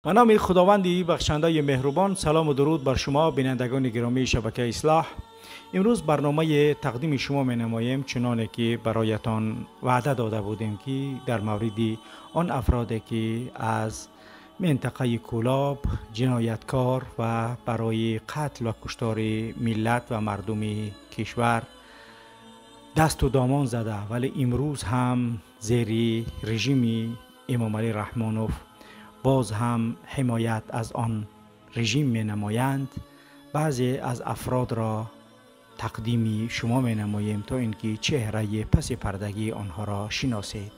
Ба номи Худованди бахшандаи меҳрубон, салому дуруд бар шумо, бинандагони гиромии шабакаи Ислоҳ. Имрӯз барномаи тақдими шумо менамоем, чуноне ки бароятон ваъда дода будем, ки дар мавриди он афроде ки аз минтақаи Кӯлоб ҷинояткор ва барои қатл ва куштори миллат ва мардуми кишвар дасту домон зада, вале имрӯз ҳам зери режими Эмомалӣ Раҳмонов боз ҳам ҳимоят аз он режим менамоянд, баъзе аз афродро тақдими шумо менамоем, то ин ки чеҳраи паси пардагии онҳоро шиносед.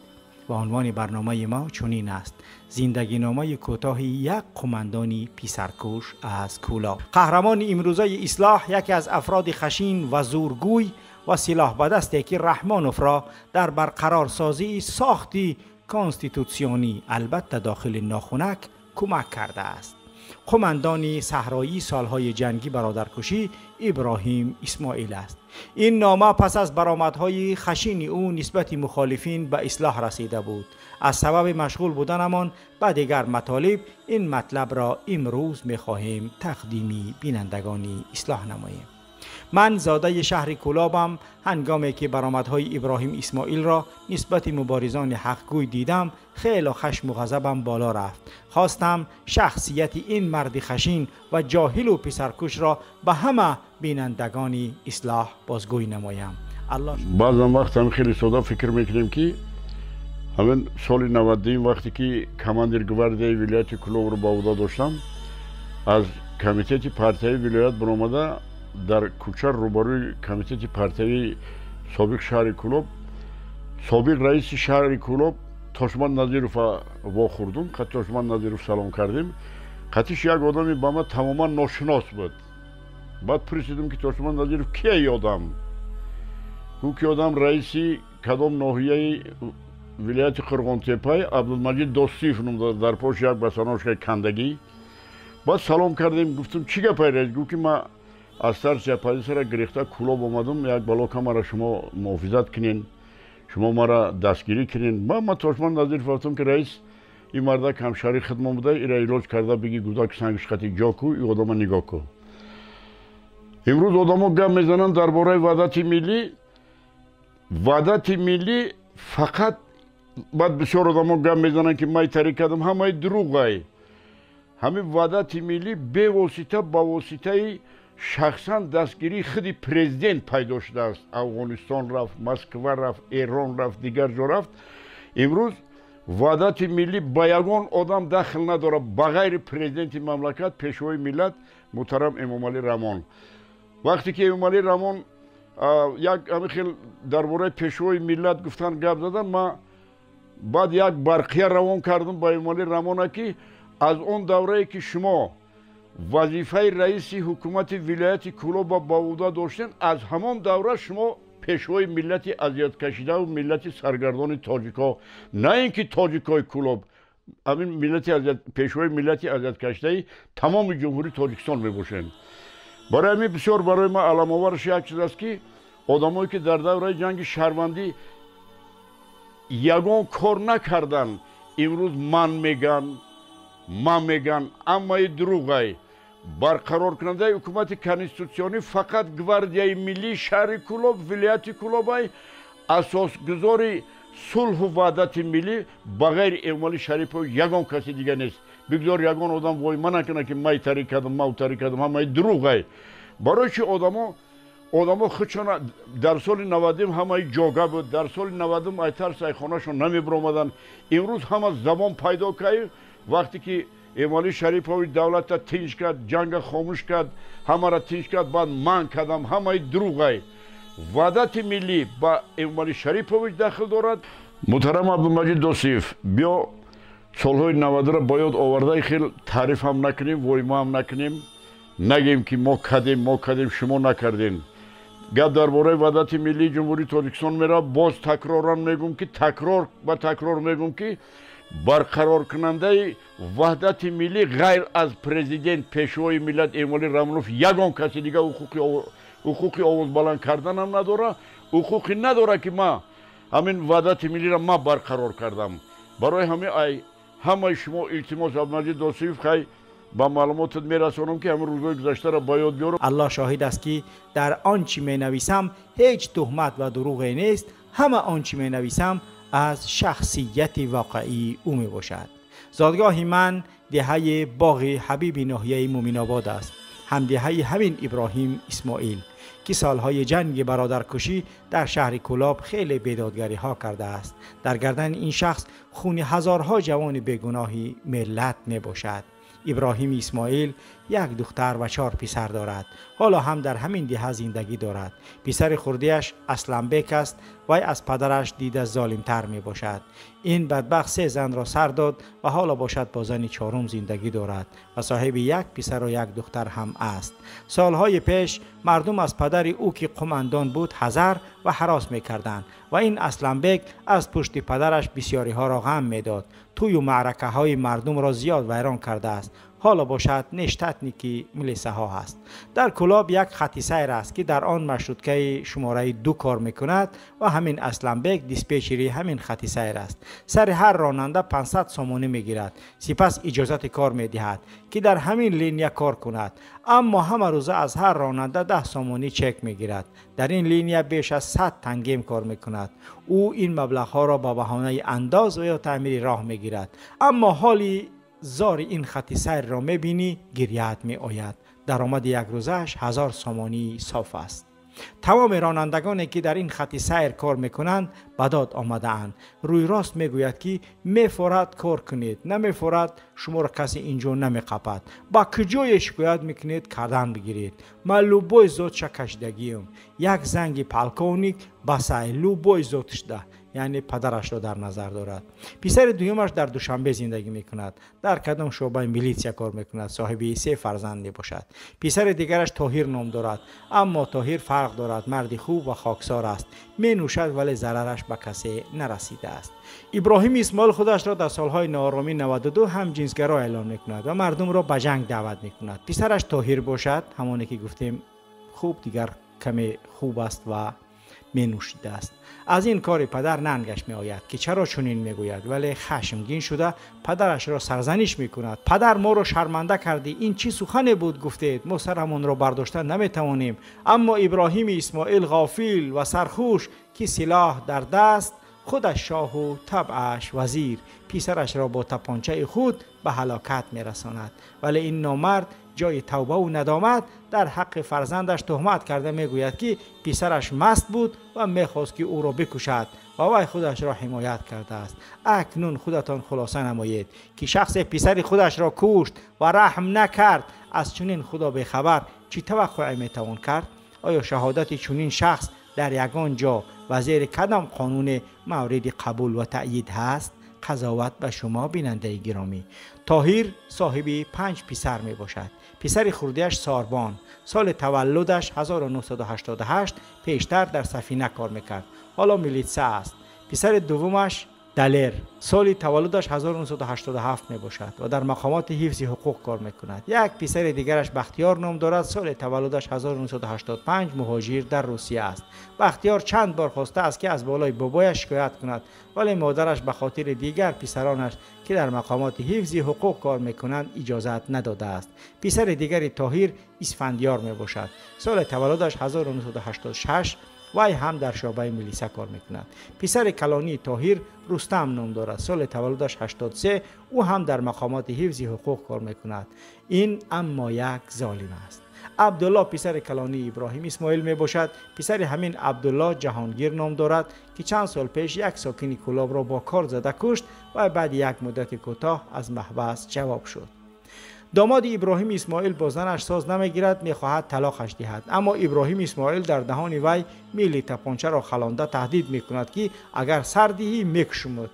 Ва унвони барномаи мо чунин аст: зиндагиномаи кӯтоҳи як қумандони писаркуш аз Кӯлоб. Қаҳрамони имрӯзаи Ислоҳ яке аз афроди хашин ва зӯргӯй ва силоҳбадасте ки Раҳмоновро дар барқарорсозии сохти конститутсионӣ, албатта дохили нохунак, кӯмак кардааст. Қумандони саҳроии солҳои ҷангӣ бародаркушӣ Иброҳим Исмоил аст. Ин нома пас аз баромадҳои хашини ӯ нисбати мухолифин ба Ислоҳ расида буд. Аз сабаби машғул буданамон ба дигар матолиб ин матлабро имрӯз мехоҳем тақдими бинандагони Ислоҳ намоем. Ман зодаи шаҳри Кӯлобам. Ҳангоме ки баромадҳои Иброҳим Исмоилро нисбати муборизони ҳақгӯй дидам, хело хашму ғазабам боло рафт. Хостам шахсияти ин марди хашин ва ҷоҳилу писаркушро ба ҳама бинандагони Ислоҳ бозгӯй намоям. Баъзан вақт ҳам хеле сода фикр мекунем, ки ҳамин соли 92, вақте ки командир гвардияи вилояти Кӯлобро ба ӯҳда доштам, аз комитети партияи вилоят баромада, дар кӯча рӯбарӯи комитети партиявии собиқ шаҳри Кӯлоб собиқ раиси шаҳри Кӯлоб Тошман Назирова вохӯрдум. Тошман Назиров салом кардем. Қатиш як одаме ба ман тамоман ношинос буд. Баъд пурсидем, ки Тошман Назиров, кие одам? Гуфт, ки одам раиси кадом ноҳияи вилояти Қурғонтеппай, Абдулмаҷид Достиев ном дорад, дар пош як басаношкаи кандагӣ. Баъд салом кардем, гуфтум: «Чӣ гапай, раис?» Гуфт, ки ман аз тарси оппозитсияра гирифта Кӯлоб омадам, як балока мара шумо муҳофизат кунен, шумо мара дастгирӣ кунен. Ма Тошман Назиров гуфтам, ки раис, ин мардак ҳамшаҳри хидмон буда, ира илоҷ карда биги, гудаки сангиш қати ҷо ку, ин одама нигоҳ ку. Имрӯз одамо гап мезананд дар бораи ваҳдати миллӣ. Ваҳдати миллӣ фақат, баъд бисёр одамо гап мезананд, ки май тариқ кардам, ҳамаи дурӯғай. Ҳамин ваҳдати миллӣ бевосита ба воситаи шахсан дастгирии худи президент пайдо шудааст. Афғонистон рафт, Москва рафт, Эрон рафт, дигар ҷо рафт. Имрӯз ваҳдати миллӣ ба ягон одам дахл надорад, ба ғайри президенти мамлакат, пешвои миллат муҳтарам Эмомалӣ Раҳмон. Вақте ки Эмомалӣ Раҳмон як ҳамин хел дар бораи пешвои миллат гуфтан, гап задан, ман баъд як барқия равон кардам ба Эмомалӣ Раҳмона, ки аз он даврае ки шумо вазифаи раиси ҳукумати вилояти Кӯлоба ба ӯҳда доштен, аз ҳамон давра шумо пешвои миллати азияткашидаву миллати саргардони тоҷикҳо, на ин ки тоҷикҳои Кӯлоб, ҳамин миллати пешвои миллати азияткашидаи тамоми Ҷумҳурии Тоҷикистон мебошед. Барои ҳамин бисёр барои ман аламовараш як чиз аст, ки одамое ки дар давраи ҷанги шаҳрвандӣ ягон кор накарданд, имрӯз ман меган, ман меган, аммаи дурӯғай. Барқароркунандаи ҳукумати конститутсионӣ фақат гвардияи миллии шаҳри Кӯлоб, вилояти Кӯлобай. Асосгузори сулҳу ваҳдати миллӣ ба ғайри Эмомалӣ Шарипов ягон каси дига нест. Бигзор ягон одам войма накунад, ки май тариқ кардам, мав тариқ кардам, ҳамаи дурӯғай. Барои чи одамо худшона дар соли 90 ҳамаи ҷога буд, дар соли 90 ай тарс ай хонашон намебиромаданд, имрӯз ҳама забон пайдо кард? Вақте ки Эмомалӣ Шарипович давлатта тинч кард, ҷанга хомӯш кард, ҳамаро тинч кард, баъд ман кардам, ҳамаи дурӯғай. Ваҳдати миллӣ ба Эмомалӣ Шарипович дахл дорад. Муҳтарам Абдулмаҷид Досиев, биё солҳои 90-ро ба ёд овардаи хел таъриф ҳам накунем, войма ҳам накунем, нагем, ки мо кардем, мо кардем, шумо накардем. Гап дар бораи ваҳдати миллии Ҷумҳурии Тоҷикистон меравад. Боз такроран мегӯм, ки такрор ба такрор мегӯм, ки барқароркунандаи ваҳдати миллӣ ғайр аз президент, пешвои миллат Эмомалӣ Раҳмонов ягон каси дига ҳуқуқи овозбаланд карданам надорад, ҳуқуқе надорад, ки ман ҳамин ваҳдати миллиро ман барқарор кардам. Барои ҳамин ай Ҳамаи шумо илтимос, Абдумаҷид Досиев, хай ба маълумотат мерасонам, ки ҳамин рӯзҳои гузаштаро ба ёд биёрам. Аллоҳ шоҳид аст, ки дар он чӣ менависам ҳеҷ туҳмат ва дурӯғе нест. Ҳама он чӣ менависам аз шахсияти воқеии ӯ мебошад. Зодгоҳи ман деҳаи боғи ҳабиби ноҳияи Муминобод аст. Ҳамдеҳаи ҳамин Иброҳим Исмоил, ки солҳои ҷанги бародаркушӣ дар шаҳри Кӯлоб хеле бедодгариҳо кардааст. Дар гардани ин шахс хуни ҳазорҳо ҷавони бегуноҳи миллат мебошад. Иброҳим Исмоил як духтар ва 4 писар дорад. Ҳоло ҳам дар ҳамин деҳа зиндагӣ дорад. Писари хурдиаш Асланбек аст. Вай аз падараш дида золимтар мебошад. Ин бадбахт 3 занро сар дод ва ҳоло бошад бо зани 4 зиндагӣ дорад ва соҳиби 1 писару 1 духтар ҳам аст. Солҳои пеш мардум аз падари ӯ, ки қумандон буд, ҳазар ва ҳарос мекарданд ва ин Асланбек аз пушти падараш бисёриҳоро ғам медод. Тӯю маъракаҳои мардумро зиёд вайрон кардааст. Ҳоло бошад нештатники милисаҳо ҳаст. Дар Кӯлоб як хати сайр аст, ки дар он маршруткаи шумораи 2 кор мекунад ва ҳамин Асланбек диспетчери ҳамин хати сайр аст. Сари ҳар ронанда 500 сомонӣ мегирад. Сипас иҷозати кор медиҳад, ки дар ҳамин линия кор кунад. Аммо ҳама рӯза аз ҳар ронанда 10 сомонӣ чек мегирад. Дар ин линия беш аз 100 тангем кор мекунад. Ӯ ин маблағҳоро ба баҳонаи андоз ва ё таъмири роҳ мегирад. Аммо ҳоли зори ин хати сайрро мебинӣ, гиряат меояд. Даромади якрӯзааш 1000 сомонӣ соф аст. Тамоми ронандагоне, ки дар ин хати сайр кор мекунанд, ба дод омадаанд. Рӯй рост мегӯяд, ки мефорад кор кунед, намефорад шуморо касе инҷо намеқапад. Ба куҷое шикоят мекунед, кардан бигиред. Ман любой зотша кашидагиам. Як занги полковник басай любой зотшда, яъне падарашро дар назар дорад. Писари дуюмаш дар Душанбе зиндагӣ мекунад. Дар кадом шӯъбаи милитсия кор мекунад. Соҳиби 3 фарзанд мебошад. Писари дигараш Тоҳир ном дорад. Аммо Тоҳир фарқ дорад, марди хуб ва хоксор аст. Менӯшад, вале зарараш ба касе нарасидааст. Иброҳим Исмоил худашро дар солҳои нооромӣ 92 ҳам ҷинсгаро эълон мекунад ва мардумро ба ҷанг даъват мекунад. Писараш Тоҳир бошад, ҳамоне ки гуфтем, хуб дигар каме хуб аст ва менӯшидааст. Аз ин кори падар нангаш меояд, ки чаро чунин мегӯяд, вале хашмгин шуда падарашро сарзаниш мекунад. Падар, моро шарманда кардӣ, ин чӣ сухане буд гуфтед? Мо сарамонро бардошта наметавонем. Аммо Иброҳими Исмоил ғофил ва сархуш, ки силоҳ дар даст, худаш шоҳу табъаш вазир, писарашро бо тапончаи худ ба ҳалокат мерасонад. Вале ин номард ҷои тавбаву надомат дар ҳаққи фарзандаш туҳмат карда мегӯяд, ки писараш маст буд ва мехост, ки ӯро бикушад ва вай худашро ҳимоят кардааст. Акнун худатон хулоса намоед, ки шахсе писари худашро кушт ва раҳм накард, аз чунин худо бехабар чӣ таваққуъе метавон кард? Оё шаҳодати чунин шахс дар ягон ҷо ва зери кадом қонуне мавриди қабул ва таъйид ҳаст? Қазоват ба шумо, бинандаи гиромӣ. Тоҳир соҳиби 5 писар мебошад. Писари хурдиаш Сорбон, соли таваллудаш 1988, пештар дар сафина кор мекард, ҳоло милитса аст. Писари дуввумаш Далер, соли таваллудаш 1987 мебошад ва дар мақомоти ҳифзи ҳуқуқ кор мекунад. Як писари дигараш Бахтиёр ном дорад, соли таваллудаш 1985, муҳоҷир дар Русия аст. Бахтиёр чанд бор хостааст, ки аз болои бобояш шикоят кунад, вале модараш ба хотири дигар писаронаш, ки дар мақомоти ҳифзи ҳуқуқ кор мекунанд, иҷозат надодааст. Писари дигари Тоҳир Исфандиёр мебошад, соли таваллудаш 1986, вай ҳам дар шӯъбаи милиса кор мекунад. Писари калонии Тоҳир Рустам ном дорад, соли таваллудаш 83, ӯ ҳам дар мақомоти ҳифзи ҳуқуқ кор мекунад. Ин аммо як золим аст. Абдулло писари калонии Иброҳим Исмоил мебошад. Писари ҳамин Абдулло Ҷаҳонгир ном дорад, ки чанд сол пеш як сокини Кӯлобро бо кор зада кушт ва баъди як муддати кӯтоҳ аз маҳбас ҷавоб шуд. Домоди Иброҳим Исмоил бо занаш соз намегирад, мехоҳад талоқаш диҳад. Аммо Иброҳим Исмоил дар даҳони вай мили тапончаро халонда таҳдид мекунад, ки агар сар диҳӣ мекушумуд.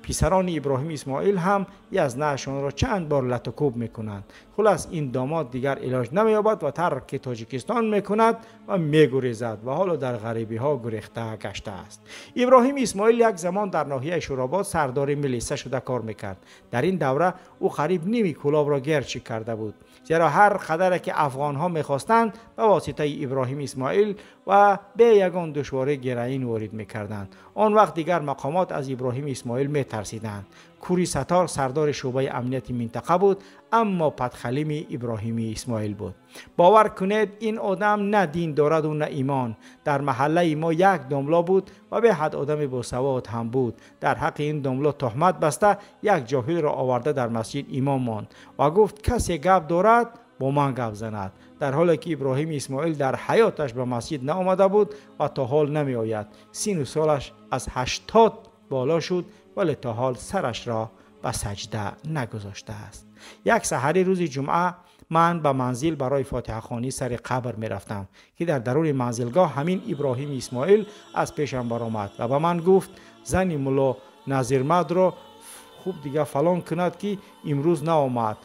Писарони Иброҳим Исмоил ҳам язнаашонро чанд бор латукӯб мекунанд. Хулас, ин домод дигар илоҷ намеёбад ва тарки Тоҷикистон мекунад ва мегурезад ва ҳоло дар ғарибиҳо гурехта гаштааст. Иброҳим Исмоил як замон дар ноҳияи Шӯробод сардори милиса шуда кор мекард. Дар ин давра ӯ қариб ними Кӯлобро герчик карда буд, зеро ҳар қадаре ки афғонҳо мехостанд ба воситаи Иброҳим Исмоил ва бе ягон душворӣ героин ворид мекарданд. Он вақт дигар мақомот аз Иброҳим Исмоил метарсиданд. метарсиданд. Кури Сатор сардори шӯъбаи амнияти минтақа буд, аммо падхалими Иброҳими Исмоил буд. Бовар кунед, ин одам на дин дораду на имон. Дар маҳаллаи мо як домло буд ва беҳад одами босавод ҳам буд. Дар ҳаққи ин домло туҳмат баста як ҷоҳилро оварда дар масҷид имом монд ва гуфт касе гап дорад бо ман гап занад, дар ҳоле ки Иброҳими Исмоил дар ҳаёташ ба масҷид наомада буд ва то ҳол намеояд. 30 солаш аз 80 боло шуд, вале то ҳол сарашро ба саҷда нагузоштааст. Як саҳари рӯзи ҷумъа ман ба манзил барои фотиҳахонӣ сари қабр мерафтам, ки дар даруни манзилгоҳ ҳамин Иброҳими Исмоил аз пешам баромад ва ба ман гуфт зани мулло Назирмадро хуб дига фалон кунад, ки имрӯз наомад.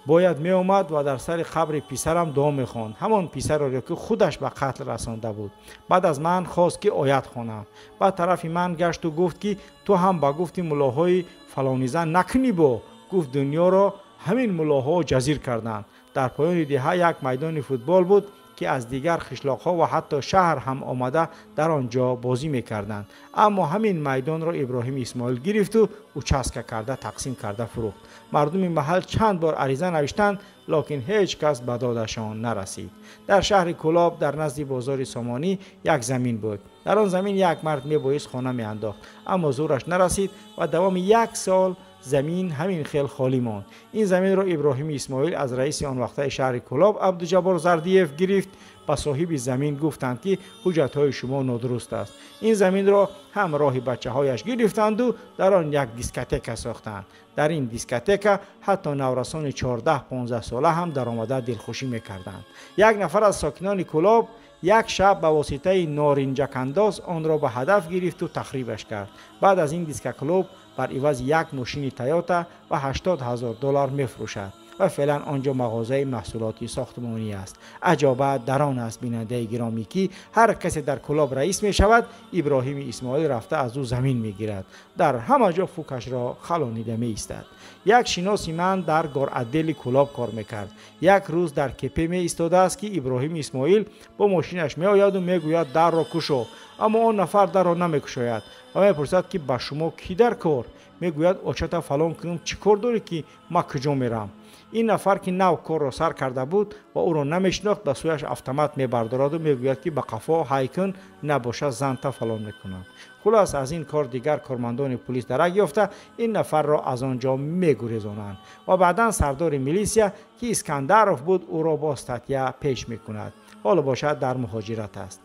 Бояд меомад ва дар сари қабри писарам дуо мехонд, ҳамон писареро ки худаш ба қатл расонда буд. Баъд аз ман хост ки оят хонам. Баъд тарафи ман гашту гуфт ки ту ҳам ба гуфти муллоҳои фалонизан накунӣ бо. Гуфт дунёро ҳамин муллоҳо ҷазир карданд. Дар поёни деҳа як майдони футбол буд ки аз дигар қишлоқҳо ва ҳатто шаҳр ҳам омада дар он ҷо бозӣ мекарданд. Аммо ҳамин майдонро Иброҳими Исмоил гирифту участка карда тақсим карда фурӯхт. Мардуми маҳал чанд бор ариза навиштанд, локин ҳеҷ кас ба додашон нарасид. Дар шаҳри Кӯлоб дар назди бозори Сомонӣ як замин буд. Дар он замин як мард мебоист хона меандохт, аммо зӯраш нарасид ва давоми як сол замин ҳамин хел холӣ монд. Ин заминро Иброҳими Исмоил аз раиси он вақтаи шаҳри Кӯлоб Абдуҷаббор Зардиев гирифт. Ба соҳиби замин гуфтанд, ки ҳуҷҷатҳои шумо нодуруст аст. Ин заминро ҳам роҳи бачаҳояш гирифтанду дар он як дискотека сохтанд. Дар ин дискотека ҳатто наврасони 14-15 сола ҳам даромада дилхушӣ мекарданд. Як нафар аз сокинони Кӯлоб як шаб ба воситаи норинҷакандоз онро ба ҳадаф гирифту тахрибаш кард. Баъд аз ин дискоклуб бар ивази як мошини Тойота ва 80 000 доллар мефурӯшад ва феълан он ҷо мағозаи маҳсулоти сохтмонӣ аст. Аҷобат дар он аст, бинандаи гиромӣ, ки ҳар касе дар Кӯлоб раис мешавад, Иброҳими Исмоил рафта аз ӯ замин мегирад. Дар ҳама ҷо фукашро халонида меистад. Як шиноси ман дар горотдели Кӯлоб кор мекард. Як рӯз дар кепе меистодааст, ки Иброҳими Исмоил бо мошинаш меояду мегӯяд дарро кушо, аммо он нафар дарро намекушояд ва мепурсад, ки ба шумо кӣ дар кор? Мегӯяд очата фалон кунам, чӣ кор дорӣ, ки ман куҷо мерам? Ин нафар, ки нав корро сар карда буд ва ӯро намешинохт, ба сӯяш автомат мебардораду мегӯяд, ки ба қафо ҳай кун, набошад занта фалон мекунам. Хулос, аз ин кор дигар кормандони пулис дарак ёфта ин нафарро аз он ҷо мегурезонанд ва баъдан сардори милисия, ки Искандаров буд, ӯро бо статья пеш мекунад. Ҳоло бошад дар муҳоҷират аст.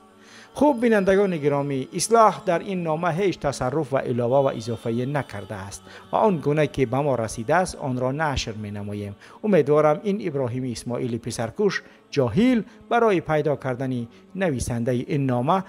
Хуб, бинандагони гиромӣ, Ислоҳ дар ин нома ҳеҷ тасарруф ва илова ва изофае накардааст ва он гуна ки ба мо расидааст онро нашр менамоем. Умедворам ин Иброҳими Исмоили писаркуш ҷоҳил барои пайдо кардани нависандаи ин нома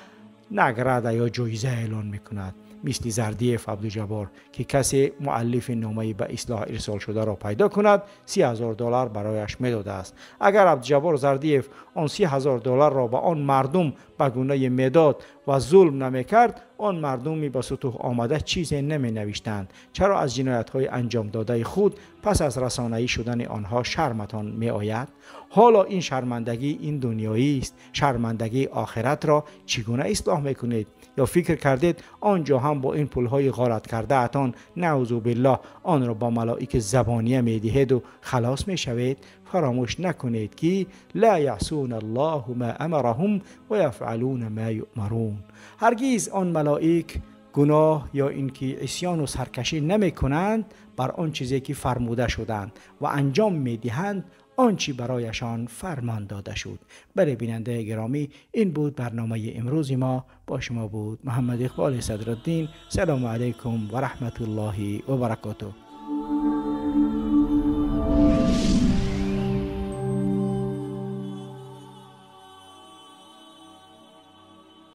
награда ё ҷоиза эълон мекунад, мисли Зардиев Абдуҷаббор, ки касе муаллифи номаи ба Ислоҳ ирсол шударо пайдо кунад 30 000 доллар барояш медодааст. Агар Абдуҷаббор Зардиев он 30 000 долларро ба он мардум ба гунаи медод ва зулм намекард, он мардуми ба сутуҳ омада чизе наменавиштанд. Чаро аз ҷиноятҳои анҷомдодаи худ пас аз расонаӣ шудани онҳо шарматон меояд? Ҳоло ин шармандагӣ ин дунёист. Шармандагии охиратро чӣ гуна ислоҳ мекунед? Ё фикр кардед он ҷо ҳам бо ин пулҳои ғорат кардаатон, наъузу биллоҳ, онро бо малоики забония медиҳеду халос мешавед? Фаромӯш накунед, ки ла яъсуна аллоҳу ма амараҳум ва яфъалуна ма юъмарун. Ҳаргиз он малоик гуноҳ ё ин ки исьёну саркашӣ намекунанд бар он чизе ки фармуда шуданд ва анҷом медиҳанд он чӣ барояшон фармон дода шуд. Бале, бинандаи гиромӣ, ин буд барномаи имрӯзи мо. Бо шумо буд Муҳаммад Иқболи Садриддин. Салому алайкум ва раҳматуллоҳи ва баракотуҳ.